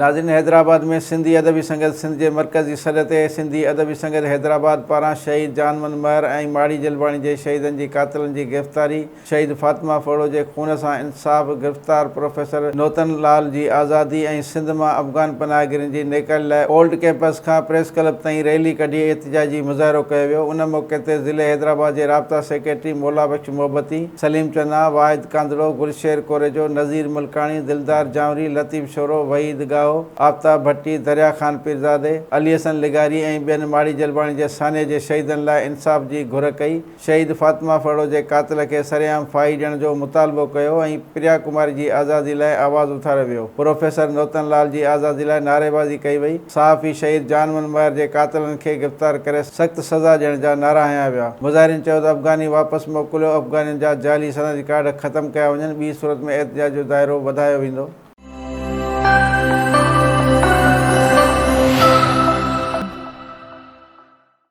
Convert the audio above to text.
ناظرين حيدرآباد ۾ سنڌي ادبي سنگت سنڌ جي مرڪزي سڏ تي سنڌي ادبي سنگت حيدرآباد پاران شهيد جان محمد مهر ۽ ماڙي جلباڻي جي شهيدن جي قاتلن جي گرفتاري، شهيد فاطمه ڦوڙو جي خون سان انصاف، گرفتار پروفيسر نوتن لال جي آزادي ۽ سنڌ مان افغان پناهگيرن جي نيڪالي لاء اولڊ ڪيمپس کان پريس ڪلب تائين ريلي ڪڍي احتجاجي مظاهرو ڪيو ويو ان موقعي تي ضلعي حيدرآباد جي رابطا سيڪريٽري مولا بخش محبتي، سليم چنا، واحد ڪانڌڙو، گلشير ڪوريجو، نذير ملڪاڻي، دلدار جانوري، لطيف شورو، وحيد ڳاهو، آفتاب ڀٽي، دريا خان پيرزادي، علي حسن لغاري ۽ ٻين ماڙي جلباڻي جي سانحي جي شهيدن لاء انصاف جي گهر ڪئي، شهيد فاطمه ڦرڙو جي قاتل کي سرعام ڦاهي ڏيڻ جو مطالبو ڪيو ۽ پريا ڪماري جي آزادي لاء آواز اٿاريو ويو، پروفيسر نوتن لال جي آزادي لاء نعريبازي ڪئي وئي. صحافي شهيد جان محمد مهر جي قاتلن کي گرفتار ڪري سخت سزا ڏيڻ جا نعرا هنيا ويا. مظاهرين چيو ته افغاني واپس موڪليو، افغانين جا جعلي سندج ڪارڊ ختم ڪيا وڃن، ٻي صورت ۾ احتجاج جو دائرو وڌايو ويندو.